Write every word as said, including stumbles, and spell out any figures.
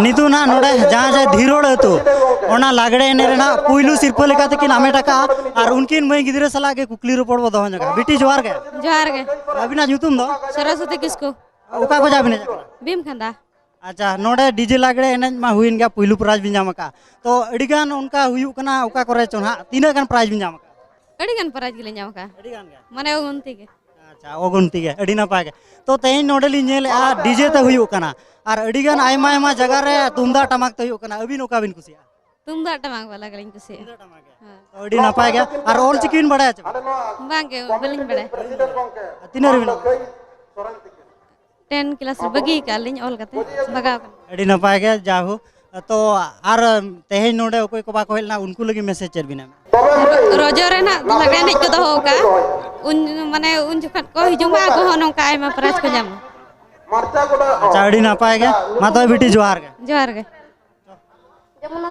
ᱱᱤᱛᱚᱜ ᱱᱟᱜ ᱱᱚᱰᱮ ᱡᱟᱦᱟᱸ ᱡᱮ ᱫᱷᱤᱨᱳᱲ ᱟᱹᱛᱩ, ᱚᱱᱟ ᱞᱟᱜᱽᱲᱮ ᱮᱱᱮᱡ ᱨᱮᱱᱟᱜ ᱯᱩᱭᱞᱩ ᱥᱤᱨᱯᱟᱹ ᱞᱮᱠᱟ ᱛᱮᱠᱤᱱ ᱦᱟᱢᱮᱴ ᱟᱠᱟᱫᱼᱟ᱾ ᱟᱨ ᱩᱱᱠᱤᱱ ᱢᱟᱹᱭ ᱜᱤᱫᱽᱨᱟᱹ ᱥᱟᱞᱟᱜ ᱜᱮ ᱠᱩᱠᱞᱤ ᱨᱚᱯᱚᱲ ᱵᱚ ᱫᱚᱦᱚ ᱧᱚᱜᱟ᱾ ᱵᱤᱴᱤ, ᱡᱚᱦᱟᱨ ᱜᱮ᱾ ᱡᱚᱦᱟᱨ ᱜᱮ᱾ ᱟᱹᱵᱤᱱᱟᱜ ᱧᱩᱛᱩᱢ ᱫᱚ? ᱥᱚᱨᱚᱥᱚᱛᱤ ᱠᱤᱥᱠᱩ᱾ ᱚᱠᱟ ᱠᱷᱚᱱᱟᱜ ᱵᱤᱱ ᱦᱮᱡ ᱟᱠᱟᱱᱟ? ᱵᱷᱤᱢ ᱠᱷᱟᱸᱫᱟ᱾ ᱟᱪᱪᱷᱟ, ᱱᱚᱰᱮ ᱰᱤᱡᱮ ᱞᱟᱜᱽᱲᱮ ᱮᱱᱮᱡ ᱢᱟ ᱦᱩᱭᱮᱱ ᱜᱮᱭᱟ, ᱯᱩᱭᱞᱩ ᱯᱨᱟᱭᱤᱡᱽ ᱵᱤᱱ ᱧᱟᱢ ᱟᱠᱟᱫᱼᱟ᱾ ᱛᱚ, ᱟᱹᱰᱤ ᱜᱟᱱ ᱚᱱᱠᱟ ᱦᱩᱭᱩᱜ ᱠᱟᱱᱟ, ᱚᱠᱟ ᱠᱚᱨᱮ ᱪᱚ ᱱᱟᱦᱟᱜ, ᱛᱤᱱᱟᱹᱜ ᱜᱟᱱ ᱯᱨᱟᱭᱤᱡᱽ ᱵᱤᱱ ᱧᱟᱢ ᱟᱠᱟᱫᱼᱟ? ᱟᱹᱰᱤ ᱜᱟᱱ ᱯᱨᱟᱭᱤᱡᱽ ᱜᱮᱞᱮ ᱧᱟᱢ ᱟᱠᱟᱫᱼᱟ᱾ ᱟᱹᱰᱤ ᱜᱟᱱ ᱜᱮ? ᱢᱟᱱᱮ, ᱚᱜᱩᱱᱛᱤ ᱜᱮ᱾ ᱟᱪᱪᱷᱟ, ᱚᱜᱩᱱᱛᱤ ᱜᱮ, ᱟᱹᱰᱤ ᱱᱟᱯᱟᱭ ᱜᱮ᱾ ᱛᱚ, ᱛᱮᱦᱮᱧ ᱱᱚᱰᱮ ᱞᱤᱧ ᱧᱮᱞᱮᱫᱼᱟ, ᱰᱤᱡᱮ ᱛᱮ ᱦᱩᱭᱩᱜ ᱠᱟᱱᱟ, ᱟᱨ ᱟᱹᱰᱤ ᱜᱟᱱ ᱟᱭᱢᱟ ᱟᱭᱢᱟ ᱡᱟᱭᱜᱟ ᱨᱮ ᱛᱩᱢᱫᱟᱜ ᱴᱟᱢᱟᱠ ᱛᱮ ᱦᱩᱭᱩᱜ ᱠᱟᱱᱟ᱾ ᱟᱹᱵᱤᱱ ᱚᱠᱟ ᱵᱤᱱ ᱠᱩᱥᱤᱭᱟᱜᱼᱟ? ᱛᱩᱢᱫᱟᱜ ᱴᱟᱢᱟᱠ ᱵᱟᱞᱟ ᱜᱮᱞᱤᱧ ᱠᱩᱥᱤᱭᱟᱜᱼᱟ᱾ ᱛᱩᱢᱫᱟᱜ ᱴᱟᱢᱟᱠ ᱜᱮ? ᱦᱮᱸ᱾ ᱛᱚ, ᱟᱹᱰᱤ ᱱᱟᱯᱟᱭ ᱜᱮ᱾ ᱟᱨ ᱚᱞ ᱪᱤᱠᱤ ᱵᱤᱱ ᱵᱟᱲᱟᱭᱟ ᱪᱮ ᱵᱟᱝ? ᱵᱟᱝ ᱜᱮ, ᱵᱟᱹᱞᱤᱧ ᱵᱟᱲᱟᱭᱟ᱾ ᱟᱨ ᱛᱤᱱᱟᱹᱜ ᱨᱮᱵᱤᱱ ᱚᱞ ᱠᱟᱫᱟ? ᱴᱮᱱ ᱠᱞᱟᱥ ᱨᱮ ᱵᱟᱹᱜᱤ ᱠᱟᱜᱼᱟ ᱞᱤᱧ ᱚᱞ ᱠᱟᱛᱮ, ᱵᱟᱜᱟᱣ ᱠᱟᱱᱟ᱾ ᱟᱹᱰᱤ ᱱᱟᱯᱟᱭ ᱜᱮ, ᱡᱟᱭᱦᱳᱠ᱾ ᱛᱚ, ᱟᱨ ᱛᱮᱦᱮᱧ ᱱᱚᱰᱮ ᱚᱠᱚᱭ ᱠᱚ ᱵᱟᱠᱚ ᱦᱮᱡ ᱞᱮᱱᱟ, ᱩᱱᱠᱩ ᱞᱟᱹᱜᱤᱫ ᱢᱮᱥᱮᱡᱽ ᱪᱮᱫ ᱵᱤᱱ ᱮᱢᱟ? ᱨᱚᱡᱚ ᱨᱮᱱᱟᱜ ᱞᱟᱜᱽᱲᱮ ᱮᱱᱮᱡ ᱠᱚ ᱫᱚᱦᱚ ᱟᱠᱟᱫᱼᱟ᱾ ᱩᱱ, ᱢᱟᱱᱮ, ᱩᱱ ᱡᱚᱠᱷᱚᱱ ᱠᱚ ᱦᱤᱡᱩᱜ ᱢᱟ, ᱟᱠᱚ ᱦᱚᱸ ᱱᱚᱝᱠᱟ ᱟᱭᱢᱟ ᱯᱨᱟᱭᱤᱡᱽ ᱠᱚ ᱧᱟᱢᱟ᱾ ᱟᱪᱪᱷᱟ, ᱟᱹᱰᱤ ᱱᱟᱯᱟᱭ ᱜᱮ᱾ ᱢᱟ ᱛᱚᱵᱮ ᱵᱤᱴᱤ, ᱡᱚᱦᱟᱨ ᱜᱮ᱾ ᱡᱚᱦᱟᱨ ᱜᱮ᱾